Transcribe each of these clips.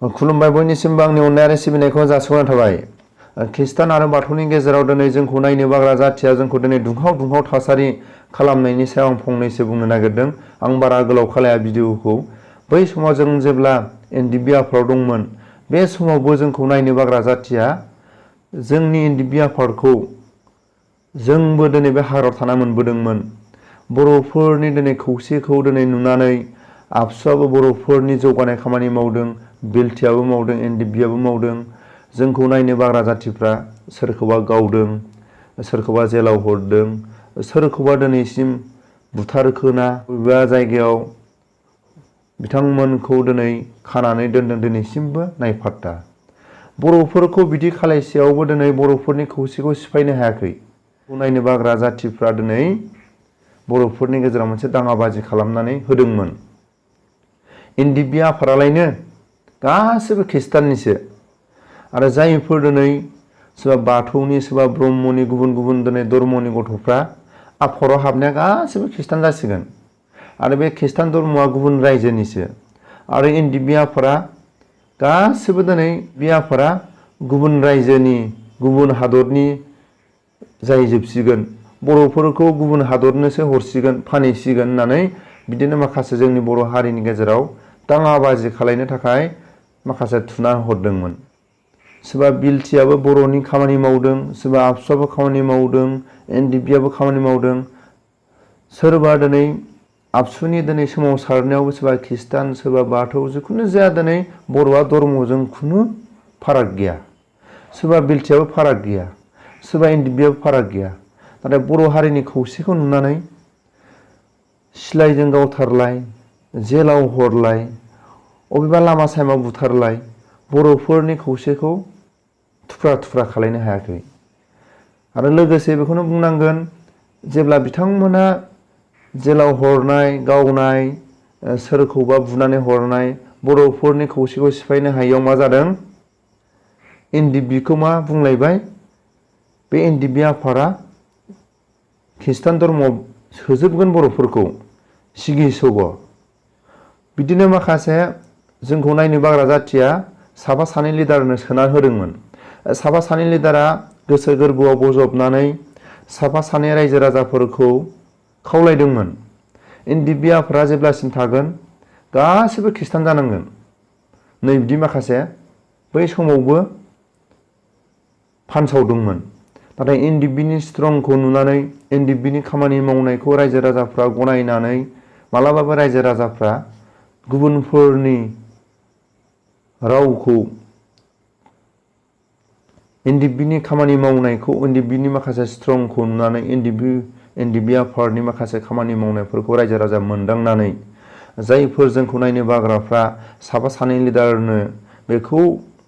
खुलुमबाय बयनिसिमबो आंनि अननाय आरो सिबिनायखौ जासिहरनाय थाबाय। खृष्टान आरो बाथौनि गेजेराव दिनै जोंखौ नायनो बाग्रा जाथिया जोंखौ दिनै दुंहाव थासारि खालामनायनि सायाव आं फंनैसो बुंनो नागिरदों। आं बारा गोलाव खालाया भिडिअखौ। बै समाव जों जेब्ला NDFB आफादाव दंमोन, बे समावबो जोंखौ नायनो बाग्रा जाथिया जोंनि NDFB आफादखौ जोंबो दिनै बे हाराव थाना मोनबोदोंमोन। बर'फोरनि दिनै खौसेखौ दिनै नुनानै आबसुआबो बर'फोरनि जौगानाय खामानि मावदों, बिलटिआबो मावदों, NDFBआबो मावदों। जोंखौ नायनो बाग्रा जाथिफ्रा सोरखौबा गावदों, सोरखौबा जेलाव हरदों, सोरखौबा दिनैसिम बुथारखोना बबेबा जायगायाव बिथांमोनखौ दिनै खानानै दोनदों, दिनैसिमबो नायफात्ता। बर'फोरखौ बिदि खालायसेयावबो दिनै बर'फोरनि खौसेखौ सिफायनो हायाखै। नायनो बाग्रा जाथिफ्रा दिनै बर'फोरनि गेजेराव मोनसे दाङाबाजि खालामनानै होदोंमोन। NDFB आफादालायनो गासिबो खृष्टाननिसो आरो जायफोर दिनै सोरबा बाथौनि, सोरबा ब्रह्मनि, गुबुन दिनै धर्मनि गथ'फ्रा आफादाव हाबनाया गासिबो खृष्टान जासिगोन आरो बे खृष्टान धर्मआ गुबुन रायजोनिसो आरो NDFB आफादा गासिबो दिनै बे आफादा गुबुन रायजोनि, गुबुन हादरनि जाहैजोबसिगोन। बर'फोरखौ गुबुन हादरनोसो हरसिगोन, फानहैसिगोन होननानै बिदिनो माखासे जोंनि बर' हारिनि गेजेराव दाङाबाजि खालायनो थाखाय माखासे थुना हरदोंमोन। सोरबा बिलटिआबो बर'नि खामानि मावदों, सोरबा आबसुआबो खामानि मावदों, NDFBआबो खामानि मावदों। सोरबा दिनै आबसुनि दिनै सोमावसारनायावबो सोरबा खृष्टान, सोरबा बाथौ, जिखुनु जाया दिनै बर'आ धर्मजों खुनु फाराग गैया। सोरबा बिलटिआबो फाराग गैया, सोरबा NDFBआबो फाराग गैया। नाथाय बर' हारिनि खौसेखौ नुनानै सिलाइजों गावथारलाय, जेलाव हरलाय, अबेबा लामा सामा बुथारलाय, बर'फोरनि खौसेखौ थुख्रा खालायनो हायाखै। आरो लोगोसे बेखौनो बुंनांगोन, जेब्ला बिथांमोना जेलाव हरनाय, गावनाय, सोरखौबा बुनानै हरनाय, बर'फोरनि खौसेखौ सिफायनो हायियाव मा जादों? NDFBखौ मा बुंलायबाय? बे NDFB आफादा खृष्टान धर्मआव सोजोबगोन बर'फोरखौ, सिगि सग'। बिदिनो माखासे जोंखौ नायनो बाग्रा जाथिया साफा सानै लिडारनो सोना होदोंमोन। साफा सानै लिडारा गोसो गोरबोआव बजबनानै साफा सानै रायजो राजाफोरखौ खावलायदोंमोन। NDFB आफादा जेब्लासिम थागोन गासिबो खृष्टान जानांगोन। नै बिदि माखासे बै समावबो फानसावदोंमोन। नाथाय NDFBनि स्ट्रंखौ नुनानै, NDFBनि खामानि मावनायखौ रायजो राजाफ्रा गनायनानै मालाबाबो रायजो राजाफ्रा गुबुनफोरनि रावखौ, NDFBनि खामानि मावनायखौ, NDFBनि माखासे स्ट्रंखौ नुनानै, NDFB आफादनि माखासे खामानि मावनायफोरखौ रायजो राजा मोनदांनानै जायफोर जोंखौ नायनो बाग्राफ्रा साफा सानै लिडारनो बेखौ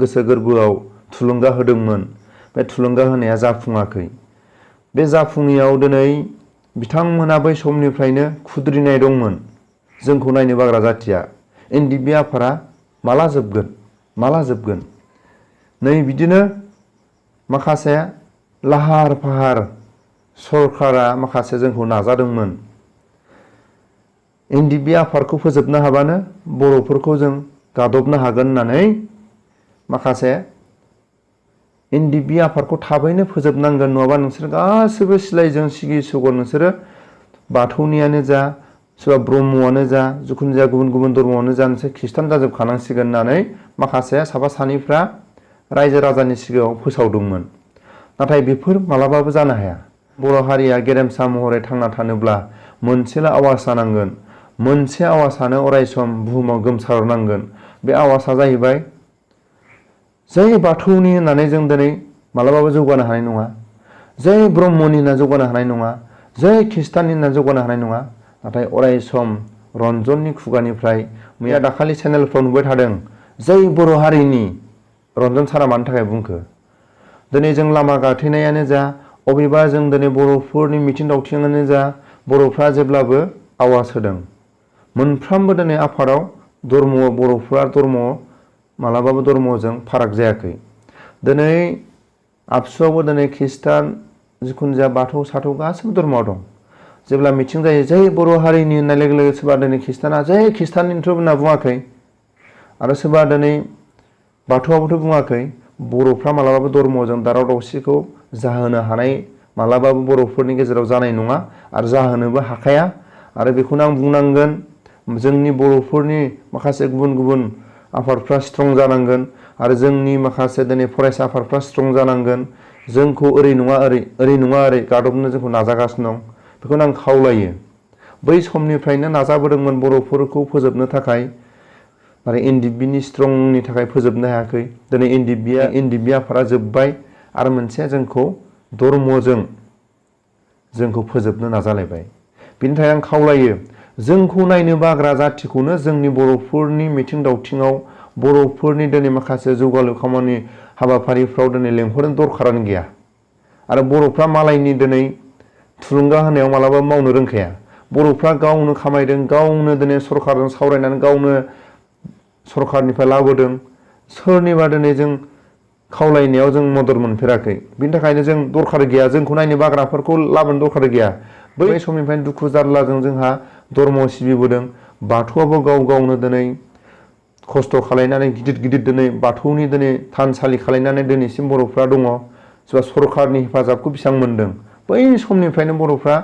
गोसो गोरबोआव थुलुंगा होदोंमोन, बे थुलुंगा होनाया जाफुङाखै। बे जाफुङैयाव दिनै बिथांमोना बै समनिफ्रायनो खुद्रिनाय दंमोन। जोंखौ नायनो बाग्रा जाथिया NDFB आफादा माला जोबगोन? नै बिदिनो माखासे लाहार फाहार सरकारा माखासे जोंखौ नाजादोंमोन। NDFB आफादखौ फोजोबनो हाबानो बर'फोरखौ जों गादबनो हागोन होननानै माखासे NDFB आफादखौ थाबैनो फोजोबनांगोन, नङाबा नोंसोर गासिबो सिलाइजों सिगि सग' नोंसोरो बाथौनियानो जा, सोरबा ब्रह्मआनो जा, जिखुनु जाया गुबुन धर्मआनो जा, नोंसोर खृष्टान जाजोबखानांसिगोन होननानै माखासे साफा सानैफ्रा रायजो राजानि सिगाङाव फोसावदोंमोन। नाथाय बेफोर मालाबाबो जानो हाया। बर' हारिया गेरेमसा महरै थांना थानोब्ला मोनसेल' आवाज जानांगोन। मोनसे आवाजानो अरायसम बुहुमाव गोमसारनांगोन। बे आवाजा जाहैबाय, जै बाथौनि होननानै जों दिनै मालाबाबो जौगानो हानाय नङा, जै ब्रह्मनि होनना जौगानो हानाय नङा, जै खृष्टाननि होनना जौगानो हानाय नङा। नाथाय अरायसम रन्जननि खुगानिफ्राय, मैया दाखालि चेनेलफ्राव नुबाय थादों, जै बर' हारिनि। रन्जन सारा मानि थाखाय बुंखो? दिनै जों लामा गाथेनायानो जा, अबेबा जों दिनै बर'फोरनि मिथिं दावथिङानो जा, बर'फ्रा जेब्लाबो आवाज होदों। मोनफ्रोमबो दिनै आफादाव बर'फ्रा मालाबाबो धर्मजों फाराग जायाखै। दिनै आबसुआवबो दिनै खृष्टान, जिखुनु जाया बाथौ साथौ गासिबो धर्मआव दं। जेब्ला मिथिं जायो, जै बर' हारिनि होननाय लोगो लोगो सोरबा दिनै खृष्टाना जै खृष्टाननिथ' होनना बुङाखै, आरो सोरबा दिनै बाथौआबोथ' बुङाखै बर'फ्रा मालाबाबो धर्मजों दावराव दावसिखौ जाहोनो हानाय मालाबाबो बर'फोरनि गेजेराव जानाय नङा आरो जाहोनोबो हाखाया। आरो बेखौनो आं बुंनांगोन जोंनि बर'फोरनि माखासे गुबुन गुबुन आफादफ्रा स्ट्रं जानांगोन आरो जोंनि माखासे दिनै फरायसा आफादफ्रा स्ट्रं जानांगोन। जोंखौ ओरै नङा ओरै नङा ओरै गादबनो जोंखौ नाजागासिनो दं। बेखौनो आं खावलायो। बै समनिफ्रायनो नाजाबोदोंमोन बर'फोरखौ फोजोबनो थाखाय आरो NDFBनि स्ट्रंनि थाखाय फोजोबनो हायाखै। दिनै NDFB आफादा जोब्बाय आरो मोनसे जोंखौ धर्मजों जोंखौ फोजोबनो नाजालायबाय। बिनि थाखाय आं खावलायो जोंखौ नायनो बाग्रा जाथिखौनो जोंनि बर'फोरनि मिथिं दावथिङाव बर'फोरनि दिनै माखासे जौगालु खामानि हाबाफारिफ्राव दिनै लेंहरनो दरखारानो गैया। आरो बर'फ्रा मालायनि दिनै थुलुंगा होनायाव मालाबा मावनो रोंखाया। बर'फ्रा गावनो खामायदों, गावनो दिनै सरकारजों सावरायनानै गावनो सरकारनिफ्राय लाबोदों। सोरनिबा दिनै जों खावलायनायाव जों मदद मोनफेराखै। बिनि थाखायनो जों दरखार गैया, जोंखौ नायनो बाग्राफोरखौ लाबोनो दरखार गैया। बै समनिफ्रायनो दुखु जारलाजों जोंहा धर्म सिबिबोदों। बाथौआबो गाव गावनो दिनै खस्थ' खालायनानै गिदिर गिदिर दिनै बाथौनि दिनै थानसालि खालायनानै दिनैसिम बर'फ्रा दङ। सोरबा सरकारनि हेफाजाबखौ बेसेबां मोनदों। बै समनिफ्रायनो बर'फ्रा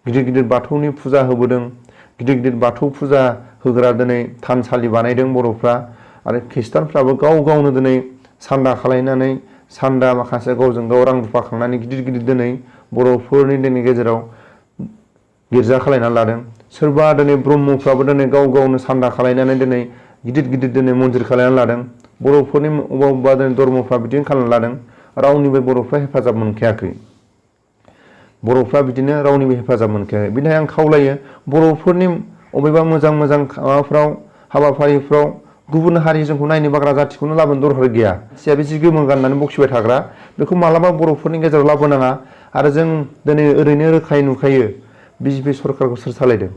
गिदिर गिदिर बाथौनि फुजा होबोदों। गिदिर गिदिर बाथौ फुजा होग्रा दिनै थानसालि बानायदों बर'फ्रा। आरो खृष्टानफ्राबो गाव गावनो दिनै सान्दा खालायनानै सान्दा माखासे गावजों गाव रां रुफा खांनानै गिदिर गिदिर दिनै बर'फोरनि दिनै गेजेराव गिर्जा खालायनानै लादों। सोरबा दिनै ब्रह्मफ्राबो दिनै गाव गावनो सान्दा खालायनानै दिनै गिदिर गिदिर दिनै मन्दिर खालायनानै लादों। बर'फोरनि अबेबा दिनै धर्मफ्रा बिदिनो खालामनानै लादों। रावनिबो बर'फ्रा हेफाजाब मोनखायाखै। बर'फ्रा बिदिनो रावनिबो हेफाजाब मोनखायाखै। बिनि थाखाय आं खावलायो बर'फोरनि अबेबा मोजां मोजां माबाफ्राव हाबाफारिफ्राव गुबुन हारि जोंखौ नायनो बाग्रा जाथिखौनो लाबोनो दरखार गैया। बे जि गोमो गाननानै बखिबाय थाग्रा बेखौ मालाबा बर'फोरनि गेजेराव लाबोनाङा। आरो जों दिनै ओरैनो रोखायै नुखायो BJP सरकारखौ सोर सालायदों।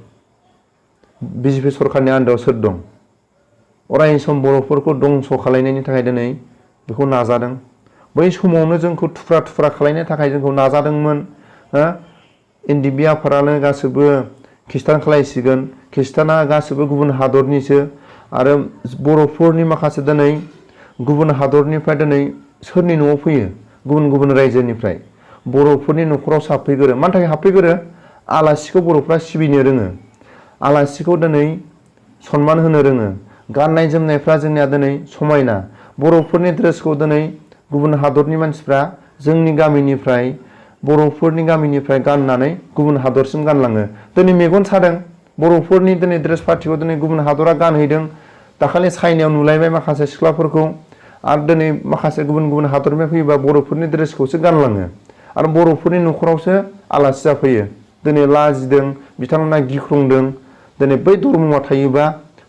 BJP सरकारनि आन्दाराव सोर दं। अराय सम बर'फोरखौ दंस' खालायनायनि थाखाय दिनै बेखौ नाजादों। बै समावनो जोंखौ थुख्रा थुख्रा खालायनो थाखाय जोंखौ नाजादोंमोन। NDFB आफादानो गासिबो खृष्टान खालायसिगोन, खृष्टाना गासिबो गुबुन हादरनिसो। आरो बर'फोरनि माखासे दिनै गुबुन हादरनिफ्राय दिनै सोरनि न'आव फैयो, गुबुन गुबुन रायजोनिफ्राय बर'फोरनि न'खराव हाबफैगोरो। मानि थाखाय हाबफैगोरो? आलासिखौ बर'फ्रा सिबिनो रोङो, आलासिखौ दिनै सनमान होनो रोङो। गाननाय जोमनायफ्रा जोंनिया दिनै समायना। बर'फोरनि ड्रेसखौ दिनै गुबुन हादरनि मानसिफ्रा जोंनि गामिनिफ्राय बर'फोरनि गामिनिफ्राय गाननानै गुबुन हादरसिम गानलाङो। दिनै मेगन सादों बर'फोरनि दिनै ड्रेस पार्टिखौ दिनै गुबुन हादरा गानहैदों। दाखालि चाइनायाव नुलायबाय माखासे सिख्लाफोरखौ। आरो दिनै माखासे गुबुन गुबुन हादरनिफ्राय फैयोबा बर'फोरनि ड्रेसखौसो गानलाङो आरो बर'फोरनि न'खरावसो आलासि जाफैयो। दिनै लाजिदों, बिथांमोना गिख्रंदों। दिनै बै धर्मआ थायोबा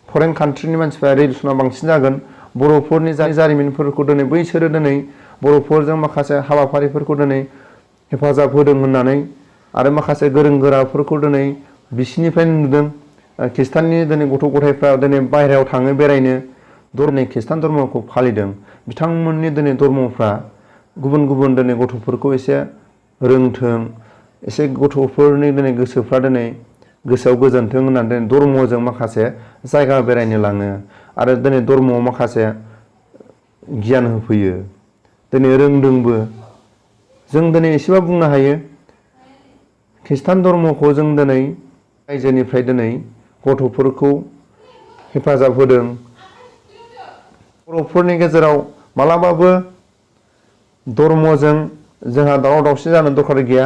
फरेन कान्ट्रिनि मानसिफ्रा रिलेसना बांसिन जागोन। बर'फोरनि जारिमिनफोरखौ दिनै बैसोरो दिनै बर'फोरजों माखासे हाबाफारिफोरखौ दिनै हेफाजाब होदों होननानै आरो माखासे गोरों गोराफोरखौ दिनै बिसिनिफ्रायनो नुदों। खृष्टाननि दिनै गथ' गथायफ्रा दिनै बाहेरायाव थाङो बेरायनो, दिनै खृष्टान धर्मखौ फालिदों। बिथांमोननि दिनै धर्मफ्रा गुबुन गुबुन दिनै गथ'फोरखौ एसे रोंथों, एसे गथ'फोरनि दिनै गोसोफ्रा दिनै गोसोआव गोजोनथों होननानै दिनै धर्मजों माखासे जायगा बेरायनो लाङो आरो दिनै धर्मआव माखासे गियान होफैयो। दिनै रोंदोंबो। जों दिनै एसेबा बुंनो हायो खृष्टान धर्मखौ जों दिनै रायजोनिफ्राय दिनै गथ'फोरखौ हेफाजाब होदों। बर'फोरनि गेजेराव मालाबाबो धर्मजों जोंहा दावराव दावसि जानो दरखार गैया।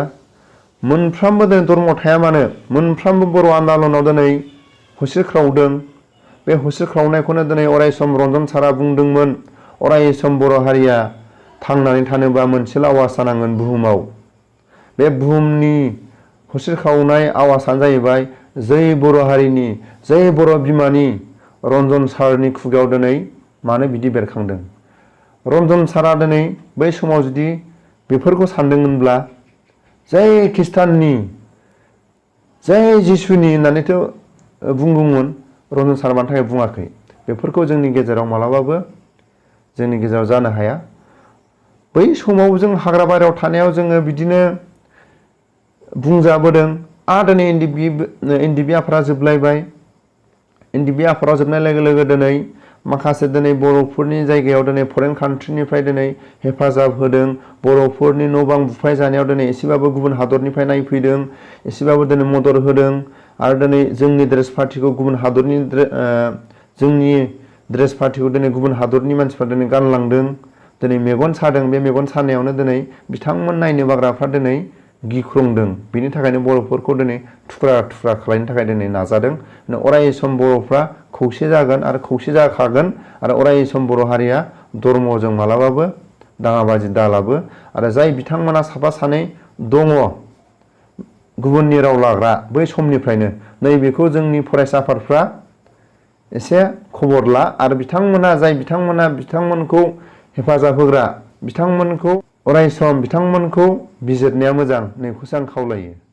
मोनफ्रोमबो दिनै धर्म थाया मानो मोनफ्रोमबो बर' आन्दालनाव दिनै होस्रिख्रावदों। बे होस्रिख्रावनायखौनो दिनै अराय सम रन्जन सारा बुंदोंमोन, अराय सम बर' हारिया थांनानै थानोबा मोनसेल' आवाज जानांगोन बुहुमाव। बे बुहुमनि होस्रिख्रावनाय आवाजानो जाहैबाय जै बर' हारिनि, जै बर' बिमानि। रन्जन सारनि खुगायाव दिनै मानो बिदि बेरखांदों? रन्जन सारा दिनै बै समाव जुदि बेफोरखौ सानदोंमोनब्ला जै खृष्टाननि, जै जिसुनि होननानैथ' बुंदोंमोन। रन्जन सारा मानि थाखाय बुङाखै? बेफोरखौ जोंनि गेजेराव मालाबाबो जोंनि गेजेराव जानो हाया। बै समाव जों हाग्रा बारियाव थानायाव जोङो बिदिनो बुंजाबोदों। आरो दिनै NDFB आफादा जोबलायबाय। NDFB आफादा जोबनाय लोगो लोगो दिनै माखासे दिनै बर'फोरनि जायगायाव दिनै फरेन कान्ट्रिनिफ्राय दिनै हेफाजाब होदों, बर'फोरनि न' बां बुफाय जानायाव दिनै एसेबाबो गुबुन हादरनिफ्राय नायफैदों, एसेबाबो दिनै मदद होदों आरो दिनै जोंनि ड्रेस पार्टिखौ गुबुन हादरनि जोंनि ड्रेस पार्टिखौ दिनै गुबुन हादरनि मानसिफ्रा दिनै गानलांदों, दिनै मेगन सादों। बे मेगन सानायावनो दिनै बिथांमोन नायनो बाग्राफ्रा दिनै गिख्रंदों। बिनि थाखायनो बर'फोरखौ दिनै थुख्रा थुख्रा खालामनो थाखाय दिनै नाजादों। अराय सम बर'फ्रा खौसे जागोन आरो खौसे जाखागोन आरो अराय सम बर' हारिया धर्मजों मालाबाबो दाङाबाजि दालाबो। आरो जाय बिथांमोना साफा सानै दङ गुबुननि राव लाग्रा बै समनिफ्रायनो नैबेखौ जोंनि फरायसा आफादफ्रा एसे खबर ला आरो बिथांमोनखौ हेफाजाब होग्रा बिथांमोनखौ अराय सम बिथांमोनखौ बिजिरनाया मोजां नैखौसो आं खावलायो।